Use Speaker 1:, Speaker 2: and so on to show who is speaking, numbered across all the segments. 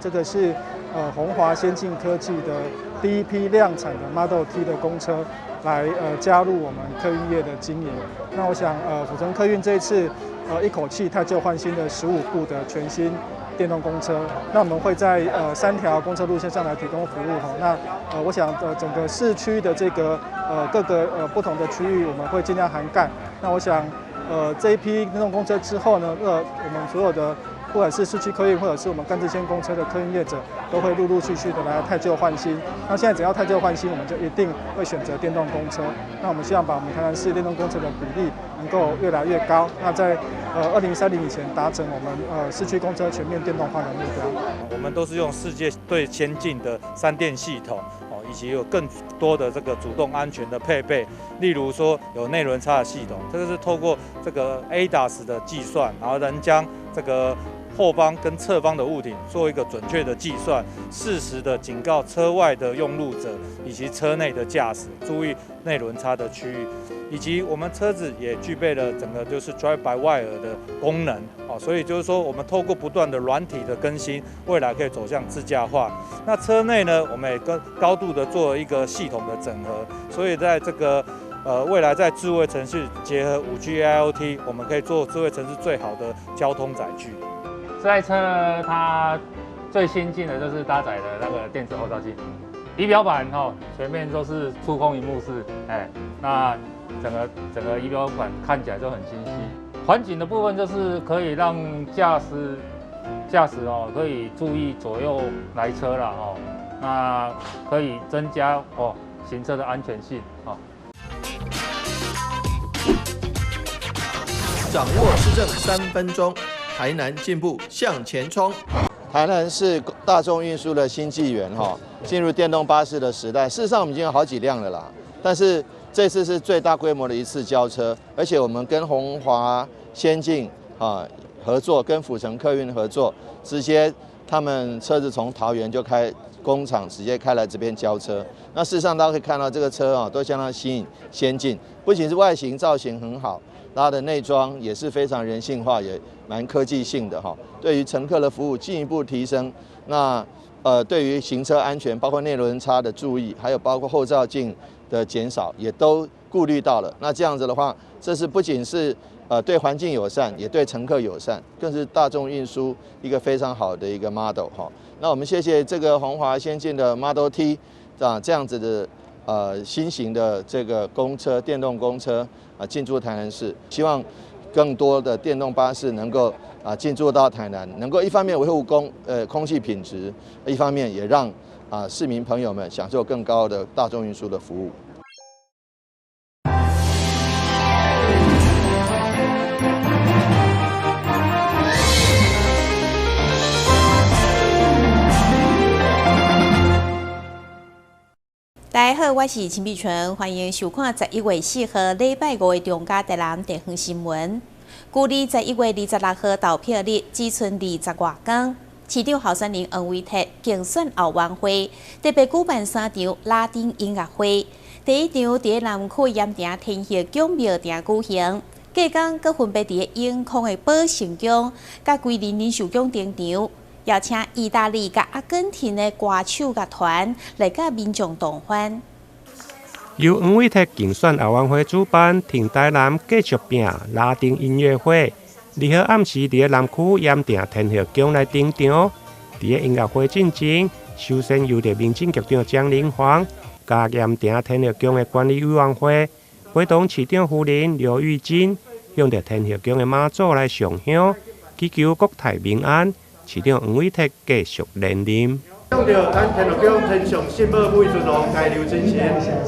Speaker 1: 這個是鴻華先進科技的第一批量產的 Model T 的公車，來加入我們客運業的經營。那我想府城客運這一次一口氣汰舊換新的15部的全新電動公車，那我們會在三條公車路線上來提供服務哈。那我想整個市區的這個各個不同的區域，我們會盡量涵蓋。那我想這一批電動公車之後呢，我們所有的不管是市區客運或者是我們幹支線公車的客運業者，都會陸陸續續的來汰舊換新。那現在只要汰舊換新，我們就一定會選擇電動公車。那我們希望把我們台南市電動公車的比例能夠越來越高。那在2030以前達成我們市區公車全面電動化的目標。
Speaker 2: 我們都是用世界最先進的三電系統，哦，以及有更多的這個主動安全的配備，例如說有內輪差的系統，這個是透過這個 ADAS 的計算，然後能將這個後方跟側方的物體做一個準確的計算，適時的警告車外的用路者以及車內的駕駛注意內輪差的區域，以及我們車子也具備了整個就是 Drive by Wire 的功能，哦，所以就是說我們透過不斷的軟體的更新，未來可以走向自駕化。那車內呢，我們也跟高度的做一個系統的整合，所以在這個未來在智慧城市結合5G IoT，我們可以做智慧城市最好的交通載具。
Speaker 3: 這台車呢，它最先進的就是搭載的那個電子後照鏡，儀表板吼，前面都是觸控螢幕式，哎，那整個儀表板看起來就很清晰。環景的部分就是可以讓駕駛哦，可以注意左右來車啦哦，那可以增加哦行車的安全性哦。
Speaker 4: 掌握市政3分鐘。台南進步向前衝。
Speaker 5: 台南是大眾運輸的新紀元哈，進入電動巴士的時代。事實上，我們已經有好幾輛了啦，但是這次是最大規模的一次交車，而且我們跟鴻華先進啊合作，跟府城客運合作，直接他們車子從桃園就開工廠，直接開來這邊交車。那事實上，大家可以看到這個車啊，都相當新穎先進，不僅是外形造型很好。它的內裝也是非常人性化，也蠻科技性的哈。對於乘客的服務進一步提升，那對於行車安全，包括內輪差的注意，還有包括後照鏡的減少，也都顧慮到了。那這樣子的話，這是不僅是對環境友善，也對乘客友善，更是大眾運輸一個非常好的一個 model 哈。那我們謝謝這個鴻華先進的 Model T 啊，這樣子的新型的這個公車，電動公車啊進駐台南市，希望更多的電動巴士能夠啊進駐到台南，能夠一方面維護空氣品質，一方面也讓啊市民朋友們享受更高的大眾運輸的服務。
Speaker 6: 大家好，我是陳碧純，歡迎收看11月4號禮拜五的中嘉台南地方新聞。距離11月26號投票日只賰20外工，市長候選人黃偉哲競選後援會特別舉辦三場拉丁音樂會，第一場佇南區鹽埕天后宮廟埕舉行，隔工閣分別佇永康的寶成宮、佮歸仁仁壽宮登場。邀請意大利佮阿根廷的歌手樂團來佮民眾同歡。
Speaker 7: 由黃偉哲競選後援會主辦，挺台南繼續拼拉丁音樂會。2號暗時佇南區鹽埕天后宮來登場。佇音樂會進前，首先由著民政局長江玲芳，佮鹽埕天后宮的管理委員會，陪同市長夫人劉玉珍，向著天后宮的媽祖來上香，祈求國泰民安。市長黃偉哲繼續連任。
Speaker 8: 向著咱天后宮天上聖母美尊王該劉真神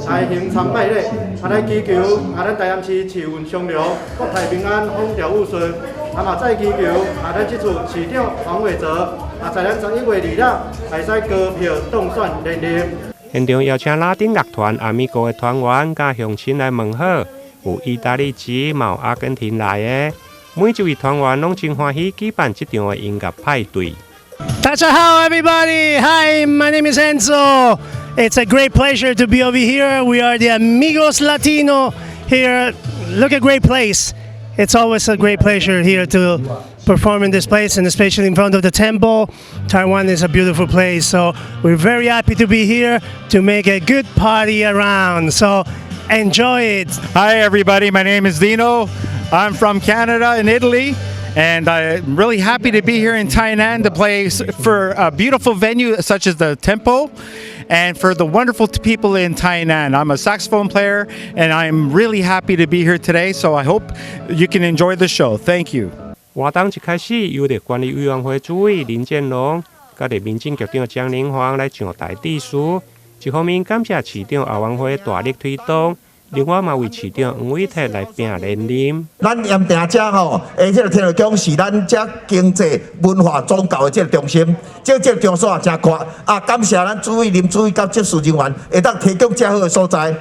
Speaker 8: 來行參拜禮，啊來祈求啊咱台南市市運昌隆，國泰民安，風調雨順。啊嘛再祈求啊咱這次市長黃偉哲啊在咱11月26會使高票當選連任。
Speaker 7: 現場邀請拉丁樂團阿米哥的團員佮鄉親來問好，有意大利籍，嘛有阿根廷來的。每一位團員攏真歡喜舉辦這場的音樂派對。
Speaker 9: 大家好，everybody. Hi, my name is Enzo. It's a great pleasure to be over here. We are the Amigos Latino here. Look at great place. It's always a great pleasure here to Perform in this place and especially in front of the temple. Taiwan is a beautiful place, so we're very happy to be here to make a good party around. So enjoy it.
Speaker 10: Hi, everybody. My name is Dino. I'm from Canada and Italy. And I'm really happy to be here in Tainan to play for a beautiful venue such as the temple and for the wonderful people in Tainan. I'm a saxophone player and I'm really happy to be here today. So I hope you can enjoy the show. Thank you.
Speaker 7: 活動一開始，由著管理委員會主委林建龍，佮著民政局長江寧煌來上台致辭。一方面感謝市長姚萬輝大力推動，另外嘛為市長黃偉哲來拼連任。
Speaker 11: 咱鹽埕遮吼，這个天后宮是咱遮經濟、文化、宗教的這个中心，這個場所也誠闊。啊，感謝咱主委林主委佮執事人員，會當提供遮好的所在。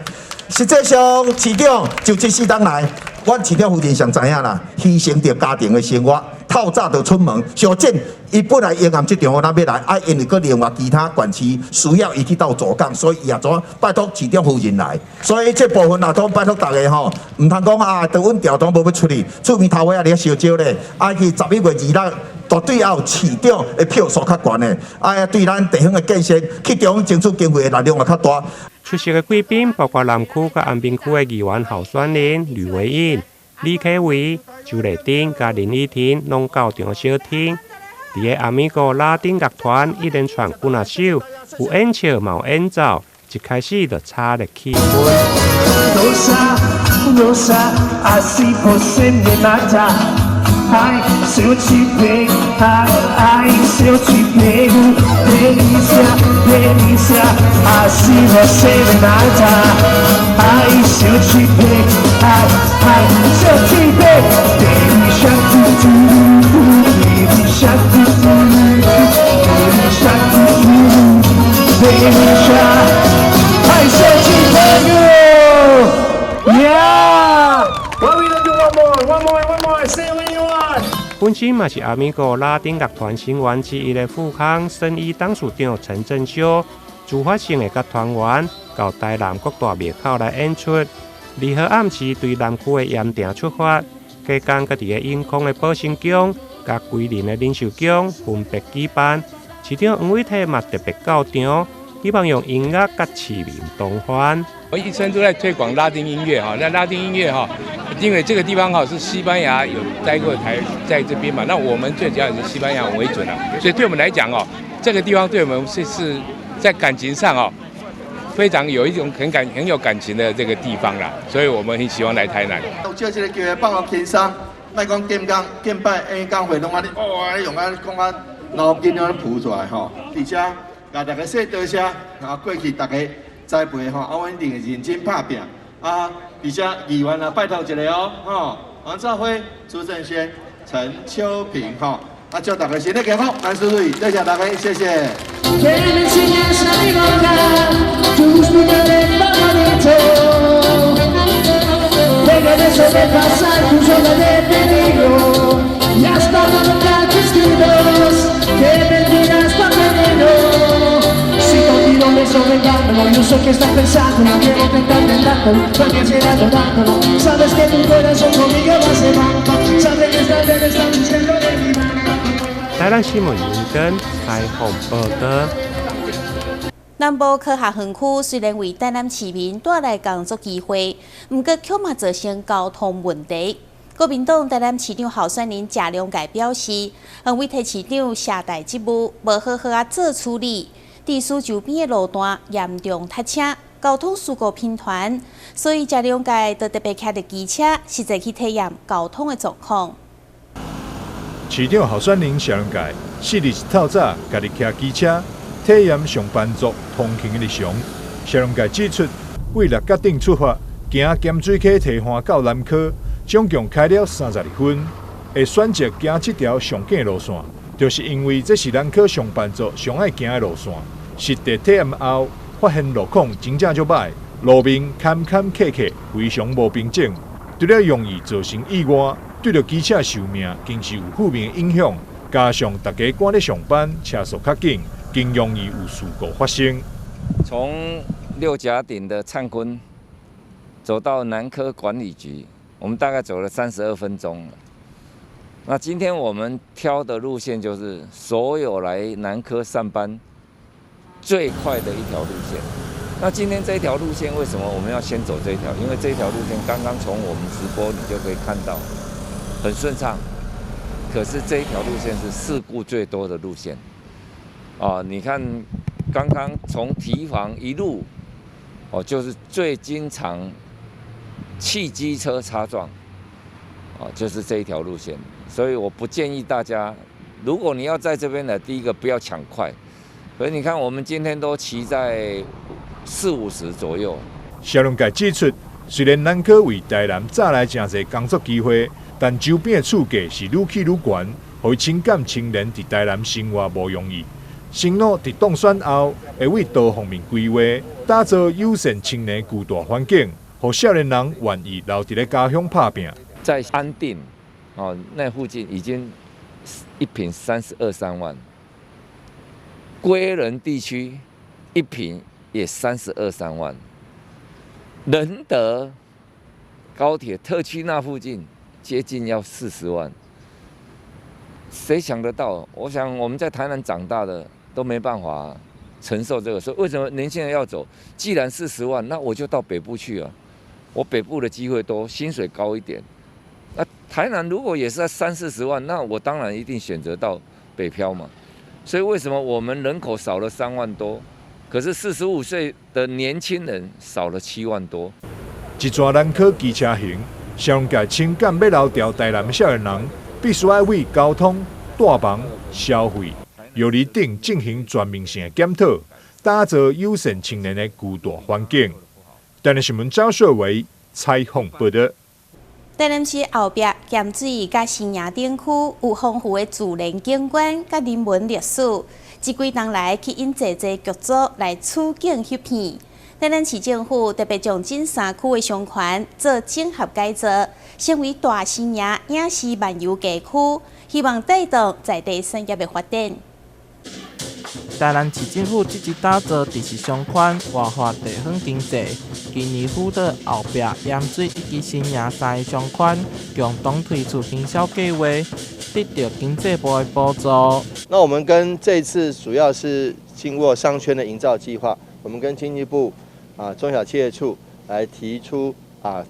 Speaker 11: 實際上，市長就這四冬來，阮市長夫人上知影啦，犧牲著家庭的生活，透早就出門。上陣，伊本來迎暗這場咱欲來，啊，因為閣另外其他縣市需要伊去鬥助講，所以伊也怎拜託市長夫人來。所以這部分啊，都拜託大家吼，毋通講啊，當阮調動無欲出去，出面頭尾仔咧燒焦咧，啊去11月2日。絕對要有市長的票數較懸的，啊，對咱地方的建設，去中央爭取經費的力量也較大。
Speaker 7: 出席的貴賓包括南區佮安平區的議員候選人呂維穎、李啟維、周麗珍佮林依婷，攏到場相挺。佇个阿米哥拉丁樂團一連串幾若首，有演唱嘛有演奏，一開始就炒熱氣氛。
Speaker 12: Rosa, así você me mata. Ai, se eu te pego, ai, ai, se eu te pego, delícia, delícia, assim você me mata. Ai, se eu te pego, ai, ai, se eu te pego, baby shark, doo doo doo, baby shark, doo doo doo, baby shark, doo doo doo, baby shark, ai, se eu te pego, yeah.
Speaker 9: What we gonna do? One more, one more, one more. Say when you want.
Speaker 7: 本身嘛是阿米哥拉丁樂團成員之一的富康生醫董事長陳振修，自發性的佮團員到台南各大廟口來演出。二號暗時對南區的鹽埕出發，隔工閣佇个永康的寶成宮、佮歸仁的靈壽宮分別舉辦。市長黃偉哲嘛特別到場，希望用音樂佮市民同歡。
Speaker 13: 我一生都在推廣拉丁音樂哈，那拉丁音樂哈，因為這個地方哈是西班牙有待過台在這邊嘛，那我們最主要也是西班牙為準啦，所以對我們來講哦，這個地方對我們是在感情上哦，非常有一種很有感情的這個地方啦，所以我們很喜歡來台南。
Speaker 5: 借這個機會放予輕鬆，莫講見工見擺演講會攏按呢，哇，用啊講啊腦筋攏浮出來吼，而且共大家說多謝，啊過去大家栽培吼，啊，阮一定會認真拍拚。啊，而且議員啊，拜託一下哦，吼，王兆輝、朱正軒、陳秋平，吼，啊，祝大家身體健康，萬事如意，多謝大家，謝謝。
Speaker 12: Que me enseñas a dibujar tus favorito. Deja de sobrepasar tu zona de peligro y hasta colocar testigos que mentiras pa' veneno. Si contigo me sobredándolo, yo sé que estás pensando, no quiero tentarte tanto, porque será adorándolo. Sabes que tu corazón conmigo va a ser sabes que esta vez estás buscando de mi mano.
Speaker 7: 台南新聞林根採訪報道。
Speaker 6: 南部科學園區雖然為台南市民帶來工作機會，毋過卻嘛造成交通問題。國民黨台南市長候選人謝龍介表示，黃偉哲市長卸代職務，無好好仔做處理，佇蘇州邊的路段嚴重塞車，交通事故頻傳，所以謝龍介就特別騎著機車，實際去體驗交通的狀況。
Speaker 14: 市長候選人謝龍介4日一透早，家己騎機車體驗上班族通勤的日常。謝龍介指出，為六甲頂出發，行鹹水溪堤岸到南科，總共開了32分。會選擇行這條上緊路線，就是因為這是南科上班族上愛行的路線。實地體驗後，發現路況真正足䆀，路面坎坎坷坷，非常無平整，除了容易造成意外，對著機車壽命更是有負面影響。加上大家趕咧上班，車速較緊，更容易有事故發生。
Speaker 15: 從六甲頂的燦坤走到南科管理局，我們大概走了32分鐘。那今天我們挑的路線就是所有來南科上班最快的一條路線。那今天這條路線為什麼我們要先走這條？因為這條路線剛剛從我們直播你就可以看到，很順暢。可是這一條路線是事故最多的路線。啊，你看剛剛從堤防一路，哦，就是最經常汽機車擦撞，哦，就是這一條路線。所以我不建議大家，如果你要在這邊呢，第一個不要搶快。所以你看，我們今天都騎在四五十左右。
Speaker 14: 社論界指出，雖然南科為台南帶來誠濟工作機會，但周邊的厝價是愈起愈懸，予深感青年佇台南生活無容易。承諾佇當選後，會為多方面規劃，打造友善青年居住環境，予少年人願意留佇咧家鄉拍拚。
Speaker 15: 在安定，哦，那附近已經一坪三十二三萬，歸仁地區一坪也三十二三萬，仁德高鐵特區那附近接近要40萬，誰想得到？我想我們在台南長大的都沒辦法承受這個，所以為什麼年輕人要走？既然四十萬，那我就到北部去啊，我北部的機會多，薪水高一點。那台南如果也是在三四十萬，那我當然一定選擇到北漂嘛。所以為什麼我們人口少了3萬多，可是45歲的年輕人少了7萬多？
Speaker 14: 一逝南科機車行，社論界深感欲留牢台南少年人，必須愛為交通、住房、消費、藥理等進行全面性的檢討，打造友善青年的居住環境。台南新聞張雪維採訪報導。
Speaker 6: 台南市後壁鹹水佮新營頂區有豐富的自然景觀佮人文歷史，這幾冬來吸引濟濟劇組來取景翕片。台南市政府特別將這三區的商圈做整合改造，成為大新營影視漫遊街區，希望帶動在地產業的發展。
Speaker 16: 台南市政府積極打造特色商圈，活化地方經濟。今年輔導後壁、鹽水以及新營三個商圈，共同推出行銷計劃，得到經濟部的補助。
Speaker 5: 那我們跟這次主要是經過商圈的營造計劃，我們跟經濟部中小企業處來提出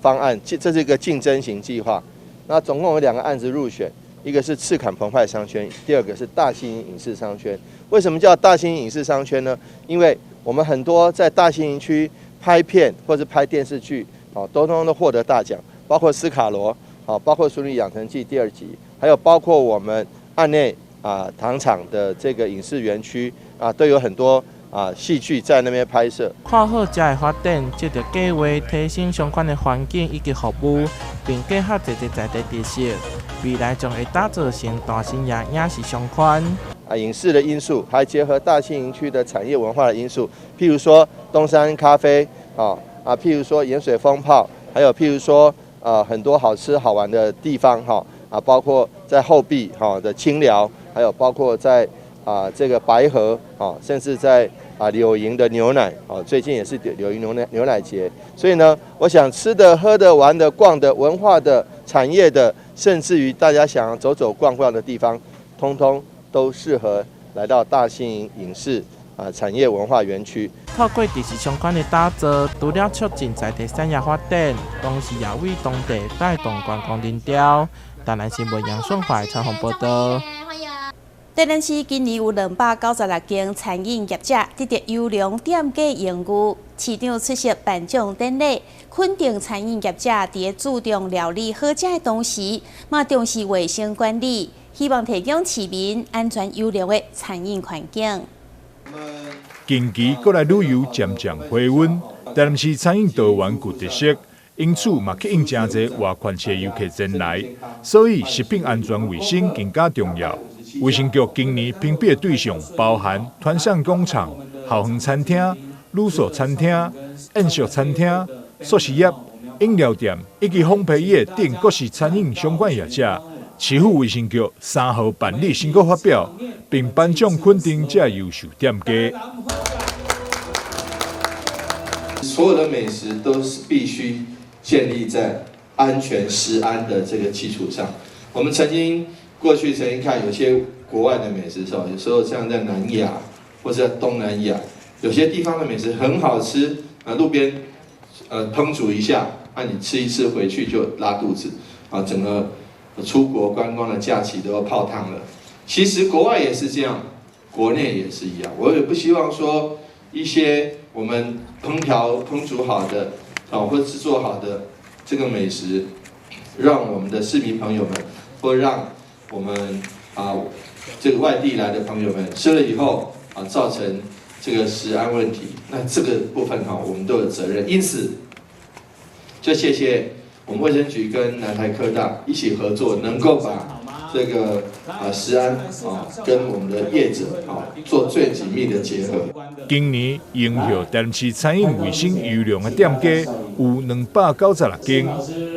Speaker 5: 方案，這是一個競爭型計劃。那總共有兩個案子入選，一個是赤崁澎湃商圈，第二個是大新營影視商圈。為什麼叫大新營影視商圈呢？因為我們很多在大新營區拍片或者拍電視劇，哦，都通通都獲得大獎，包括斯卡羅，哦，包括《淑女養成記》第二集，還有包括我們案內糖廠的這個影視園區啊，都有很多戲劇在那邊拍攝。
Speaker 16: 看好遮的發展，藉著計劃提升相關的環境以及服務，並結合濟濟在地特色，未來將會打造成大新營影視商圈。
Speaker 5: 影視的因素，還結合大新營區的產業文化的因素，譬如說東山咖啡，譬如說鹽水蜂炮，還有譬如說很多好吃好玩的地方，哈，包括在後壁的清寮，還有包括在這個白河，甚至在柳營的牛奶，最近也是柳營牛奶節，所以呢，我想吃的、喝的、玩的、逛的、文化的、產業的，甚至於大家想走走逛逛的地方，通通都適合來到大新營影視產業文化園區。
Speaker 16: 透過特色商圈的打造，除了促進在地產業發展，同時也為當地帶動觀光人潮。台南新聞楊順懷採訪報導。
Speaker 6: 台南市今年有296間餐飲業者得到優良店家榮譽，市長出席頒獎典禮，肯定餐飲業者佇注重料理好食的同時，嘛重視衛生管理，希望提供市民安全優良的餐飲環境。
Speaker 14: 近期國內旅遊漸漸回溫，台南市餐飲多元具特色，因此嘛吸引誠濟外縣市遊客前來，所以食品安全衛生更加重要。衛生局今年評比的對象包含團膳工廠、校園餐廳、旅宿餐廳、宴席餐廳、速食業、飲料店以及烘焙業等各式餐飲相關業者。市府衛生局3號辦理成果發表，並頒獎肯定這優秀店家。
Speaker 5: 所有的美食都是必須建立在安全食安的這個基礎上。我們曾經过去曾经看有些国外的美食时候，有时候像在南亚或者在东南亚，有些地方的美食很好吃啊，路边烹煮一下，那你吃一次回去就拉肚子啊，整个出国观光的假期都要泡汤了。其实国外也是这样，国内也是一样。我也不希望说一些我们烹调烹煮好的啊，或制作好的这个美食，让我们的市民朋友们，或让我们啊这个外地来的朋友们吃了以后啊，造成这个食安问题。那这个部分哈，我们都有责任。因此，就谢谢我们卫生局跟南台科大一起合作，能够把这个啊食安啊跟我们的业者啊做最紧密的结合。
Speaker 14: 今年迎合台南市餐饮卫生优良的店家有296间，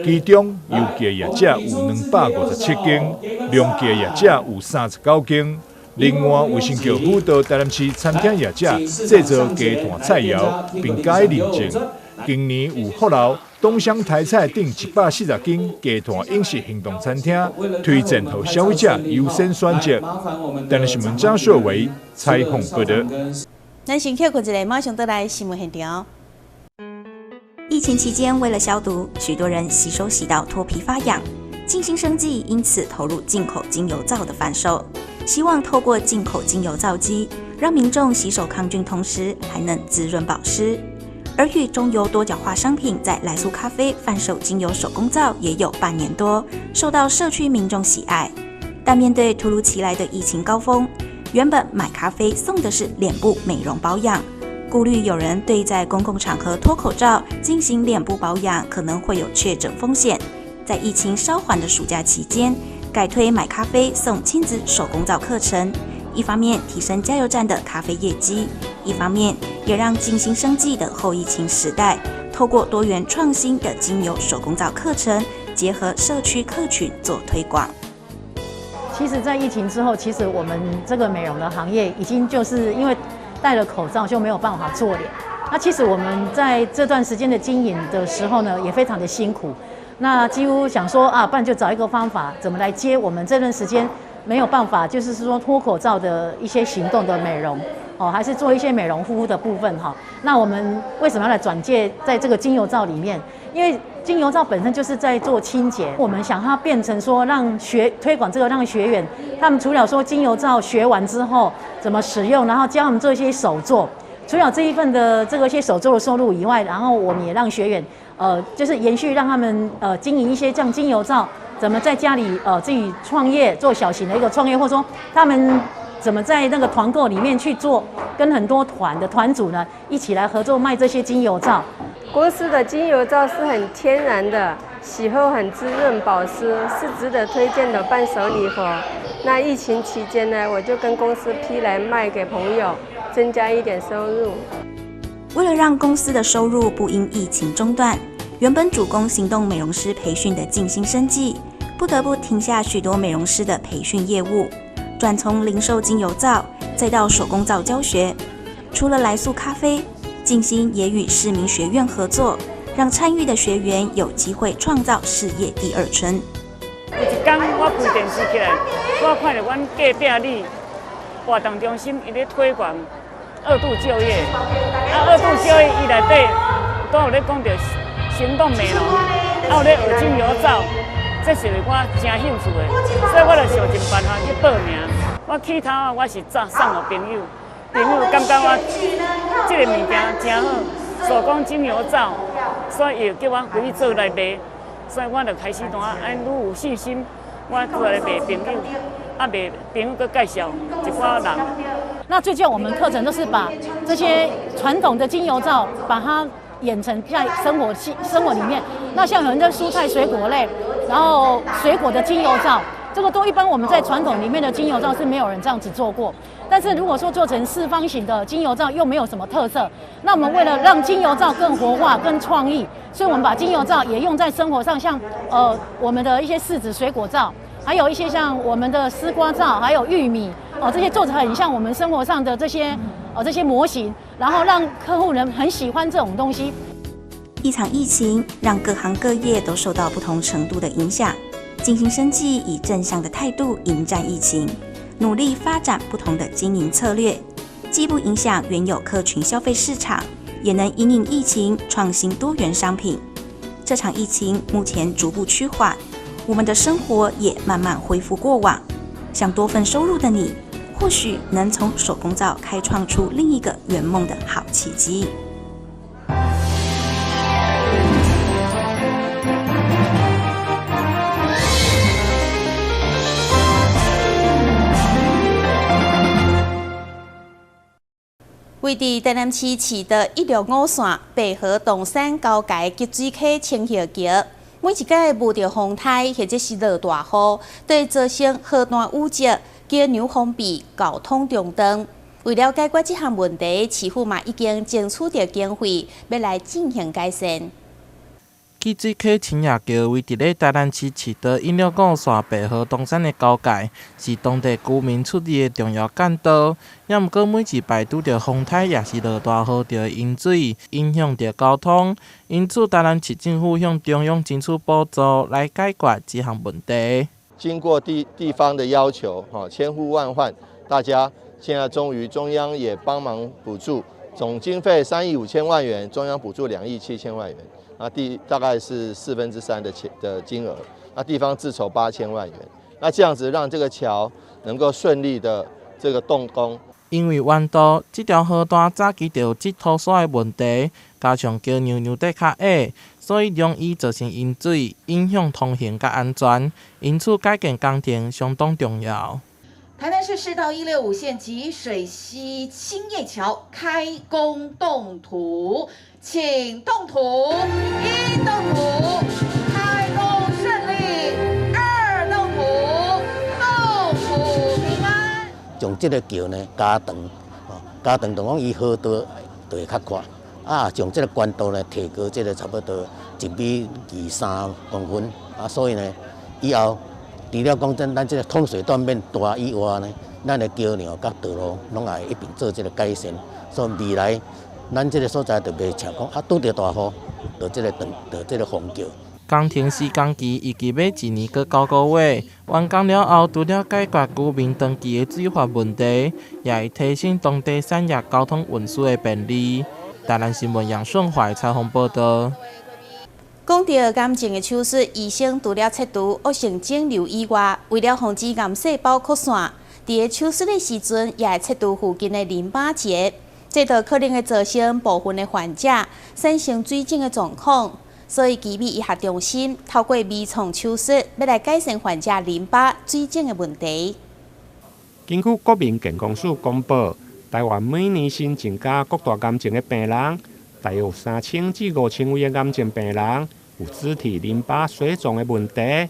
Speaker 14: 其中油鸡业者有257间，龙鸡业者有39间。另外，卫生局辅导台南市餐厅业者制作鸡蛋菜肴，并加以认证。今年有福楼、东乡台菜等140间鸡蛋饮食行动餐厅，推荐予消费者优先选择。台南新闻张秀维采访报道。
Speaker 6: 咱先歇困一下，马上转来新闻现场。
Speaker 17: 疫情期间，为了消毒，许多人洗手洗到脱皮发痒。静心生技因此投入进口精油皂的贩售，希望透过进口精油皂机，让民众洗手抗菌，同时还能滋润保湿。而与中油多角化商品在来苏咖啡贩售精油手工皂也有半年多，受到社区民众喜爱。但面对突如其来的疫情高峰，原本买咖啡送的是脸部美容保养，顾虑有人对在公共场合脱口罩进行脸部保养可能会有确诊风险，在疫情稍缓的暑假期间，改推买咖啡送亲子手工皂课程。一方面提升加油站的咖啡业绩，一方面也让静心生技的后疫情时代，透过多元创新的精油手工皂课程，结合社区客群做推广。
Speaker 18: 其实，在疫情之后，其实我们这个美容的行业已经就是因为戴了口罩就没有办法做脸。那其实我们在这段时间的经营的时候呢，也非常的辛苦。那几乎想说啊，不然就找一个方法，怎么来接我们这段时间没有办法，就是说脱口罩的一些行动的美容哦，还是做一些美容护肤的部分哈。那我们为什么要来转介在这个精油皂里面？因为精油皂本身就是在做清洁，我们想它变成说让学推广这个，让学员他们除了说精油皂学完之后怎么使用，然后教他们做一些手作，除了这一份的这个一些手作的收入以外，然后我们也让学员就是延续让他们经营一些像精油皂，怎么在家里自己创业做小型的一个创业，或者说他们怎么在那个团购里面去做，跟很多团的团主呢一起来合作卖这些精油皂。
Speaker 19: 公司的精油皂是很天然的，洗后很滋润保湿，是值得推荐的伴手礼盒。那疫情期间呢，我就跟公司批来卖给朋友，增加一点收入。
Speaker 17: 为了让公司的收入不因疫情中断，原本主攻行动美容师培训的静心生技，不得不停下许多美容师的培训业务，转从零售精油皂，再到手工皂教学。除了来速咖啡，静心也与市民学院合作，让参与的学员有机会创造事业第二春。
Speaker 20: 有一天我开电视起来，我看著阮隔壁里活动中心伊咧推广二度就业，啊，二度就业伊内底都有咧讲著行动美容，啊有咧学精油皂，这是我真兴趣的，所以我就想尽办法去报名。我起头啊，我是送送予朋友，朋友感觉我这个物件真好，手工精油皂，所以伊叫我回去做来卖，所以我就开始怎啊，按愈有信心，我过来卖朋友，啊卖朋友阁介绍一寡人。
Speaker 18: 那最近我们课程都是把这些传统的精油皂，把它演成在生活里面。那像有人的蔬菜水果类，然后水果的精油皂，这个都一般我们在传统里面的精油皂是没有人这样子做过。但是如果说做成四方形的精油皂又没有什么特色，那我们为了让精油皂更活化、更创意，所以我们把精油皂也用在生活上，像我们的一些柿子水果皂，还有一些像我们的丝瓜皂，还有玉米哦，这些做成很像我们生活上的这些模型，然后让客户人很喜欢这种东西。
Speaker 17: 一场疫情让各行各业都受到不同程度的影响。静心生技以正向的态度迎战疫情，努力发展不同的经营策略，既不影响原有客群消费市场，也能因应疫情创新多元商品。这场疫情目前逐步趋缓，我们的生活也慢慢恢复过往。想多份收入的你，或许能从手工皂开创出另一个圆梦的好契机。
Speaker 6: 位佇台南市市道165线白河东山高架集水溪清溪桥，每一届遇著风台或者是落大雨，都會造成河段淤積、橋梁封閉、交通中斷。為了解決這項問題，市府嘛已經爭取著經費，欲來進行改善。
Speaker 16: 集水溪清野橋位佇咧台南市市道165線白河東山的交界，是當地居民出入的重要幹道。也毋過每一擺拄著風颱，抑是落大雨，就會淹水，影響著交通。因此，台南市政府向中央爭取補助來解決這項問題。
Speaker 5: 經過地方的要求，千呼萬喚，大家現在終於中央也幫忙補助，總經費3億5千萬元，中央補助2億7千萬元。那大概是3/4的錢的金額，那地方自籌8000萬元，那這樣子讓這個橋能夠順利的這個動工。
Speaker 16: 因為彎道這條河段早期就有積土沙的問題，加上橋梁梁底較矮，所以容易造成淹水，影響通行佮安全。因此，改建工程相當重要。
Speaker 21: 台南市市道165線集水溪興業橋開工動土，請動土，一動土，開工順利；二動土，動土平安。
Speaker 22: 將這個橋呢加長，加長就講伊河道就會較闊，啊，將這個寬度呢提高，這個差不多1米23公分，啊，所以呢，以後。除了講真，咱這個通水斷面大以外呢，咱的橋梁佮道路攏會一併做這個改善，所以未來咱這個所在就袂像講啊，拄著大雨，就這個斷，就這個封橋。
Speaker 16: 工程施工期預計欲1年閣9個月，完工了後，除了解決居民長期的水患問題，也會提升當地產業交通運輸的便利。台南新聞楊順懷採訪報導。
Speaker 6: 講到癌症的手術，醫生除了切除惡性腫瘤以外，為了防止癌細胞擴散，佇咧手術的時陣也會切除附近的淋巴結，這就可能會造成部分的患者產生水腫的狀況。所以，奇美醫學中心透過微創手術，欲來改善患者淋巴水腫的問題。
Speaker 7: 根據國民健康署公布，台灣每年新增加各大癌症的病人，大約有3000至5000位的癌症病人。有肢體淋巴水腫的問題，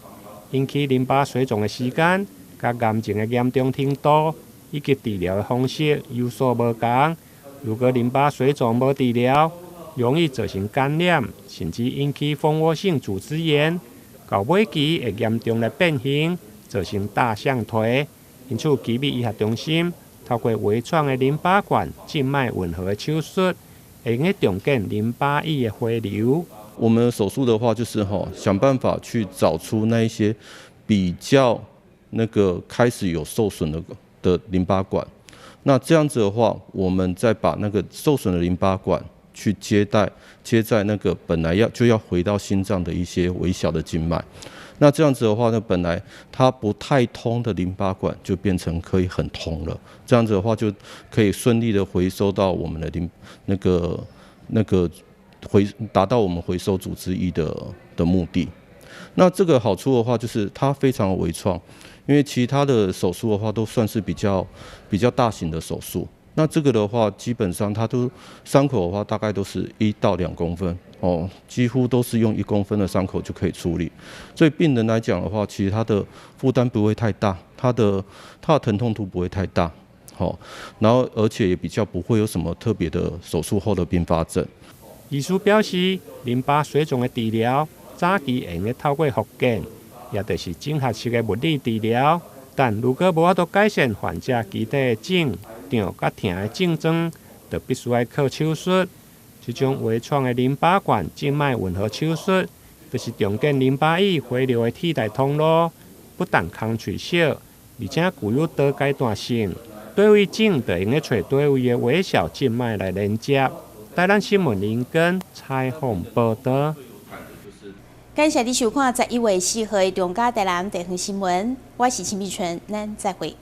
Speaker 7: 引起淋巴水腫的時間、佮癌症的嚴重程度以及治療的方式有所無仝。如果淋巴水腫無治療，容易造成感染，甚至引起蜂窩性組織炎，到尾期會嚴重來變形，造成大象腿。因此，奇美醫學中心透過微創的淋巴管靜脈吻合的手術，會用得重建淋巴液的回流。
Speaker 23: 我們手術的話，就是想辦法去找出那一些比較那個開始有受損的淋巴管。那這樣子的話，我們再把那個受損的淋巴管去接在那個本來就要回到心臟的一些微小的靜脈。那這樣子的話呢，本來它不太通的淋巴管就變成可以很通了。這樣子的話，就可以順利的回收到我們的那個。達到我們回收組織液的目的。那這個好處的話，就是它非常微創，因為其他的手術的話都算是比較大型的手術。那這個的話，基本上它都傷口的話，大概都是1到2公分哦，幾乎都是用1公分的傷口就可以處理。所以病人來講的話，其實他的負擔不會太大，他的疼痛度不會太大，好，然後而且也比較不會有什麼特別的手術後的併發症。
Speaker 7: 醫師表示，淋巴水腫的治療早期會用得透過復健，也就是整合式的物理治療。但如果無法度改善患者機體的腫、脹佮疼的症狀，就必須愛靠手術。這種微創的淋巴管靜脈吻合手術，就是重建淋巴液回流的替代通路，不但空喙小，而且具有多階段性。佗位種就會用得揣佗位的微小靜脈來連接。台南新聞林根採訪報導。
Speaker 6: 感謝你收看11月4號的中嘉台南地方新聞，我是陳美春，咱再會。